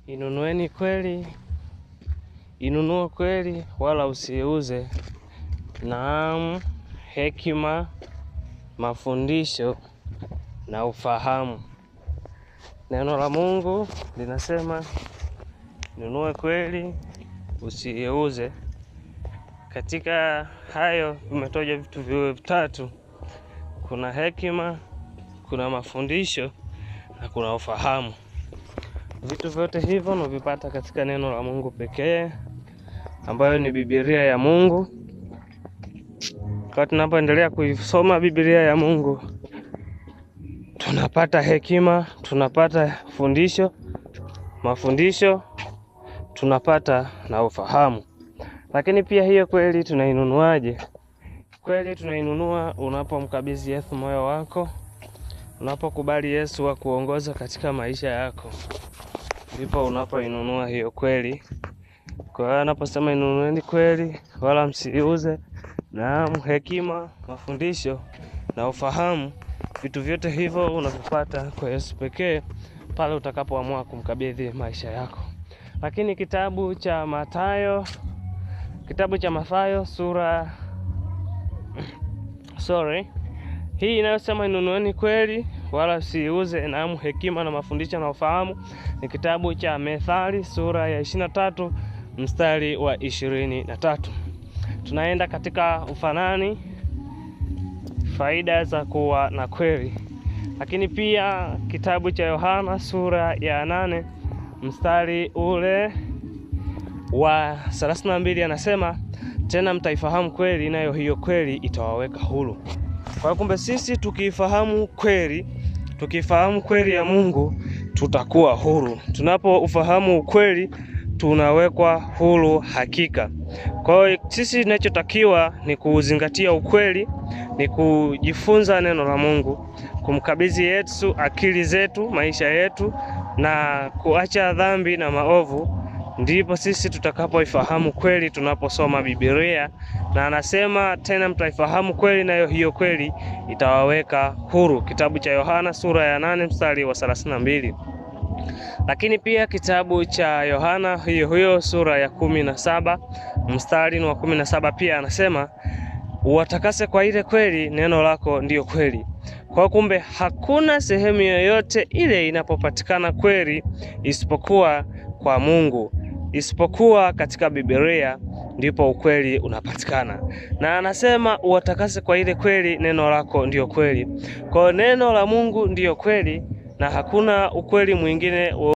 Inunueni kweli, inunue kweli, wala usiuze. Naam, hekima, mafundisho na ufahamu. Neno la Mungu linasema nunue kweli, usiiuze. Katika hayo vimetoja vitu viwe vitatu: kuna hekima, kuna mafundisho na kuna ufahamu. Vitu vyote hivyo unavipata katika neno la Mungu pekee, ambayo ni Biblia ya Mungu. Kwa tunapoendelea kuisoma Biblia ya Mungu, tunapata hekima, tunapata fundisho, mafundisho, tunapata na ufahamu. Lakini pia hiyo kweli tunainunuaje? Kweli tunainunua unapomkabidhi Yesu moyo wako, unapokubali Yesu akuongoza katika maisha yako, ndipo unapoinunua hiyo kweli. Kwa hiyo anaposema inunueni kweli wala msiuze, naam, hekima, mafundisho na ufahamu, vitu vyote hivyo unavipata kwa Yesu pekee pale utakapoamua kumkabidhi maisha yako. Lakini kitabu cha Mathayo, kitabu cha Mathayo sura hii inayosema inunueni kweli wala usiuze, naam, hekima na mafundisho na ufahamu, ni kitabu cha Methali sura ya 23 mstari wa 23. Tunaenda katika ufanani, faida za kuwa na kweli. Lakini pia kitabu cha Yohana sura ya 8 mstari ule wa 32 anasema, tena mtaifahamu kweli, nayo hiyo kweli itawaweka huru. Kwa hiyo kumbe sisi tukifahamu kweli, tukifahamu kweli ya Mungu tutakuwa huru. Tunapo ufahamu ukweli tunawekwa huru hakika. Kwa hiyo sisi tunachotakiwa ni kuzingatia ukweli, ni kujifunza neno la Mungu, kumkabidhi Yesu akili zetu, maisha yetu, na kuacha dhambi na maovu. Ndipo sisi tutakapoifahamu kweli tunaposoma Biblia. Na anasema tena mtaifahamu kweli, nayo hiyo kweli itawaweka huru. Kitabu cha Yohana sura ya 8 mstari wa 32. Lakini pia kitabu cha Yohana hiyo hiyo sura ya 17 mstari wa 17 pia anasema uwatakase kwa ile kweli, neno lako ndiyo kweli. Kwa kumbe hakuna sehemu yoyote ile inapopatikana kweli isipokuwa kwa Mungu, isipokuwa katika Biblia ndipo ukweli unapatikana. Na anasema uwatakase kwa ile kweli, neno lako ndiyo kweli. Kwa neno la Mungu ndiyo kweli na hakuna ukweli mwingine.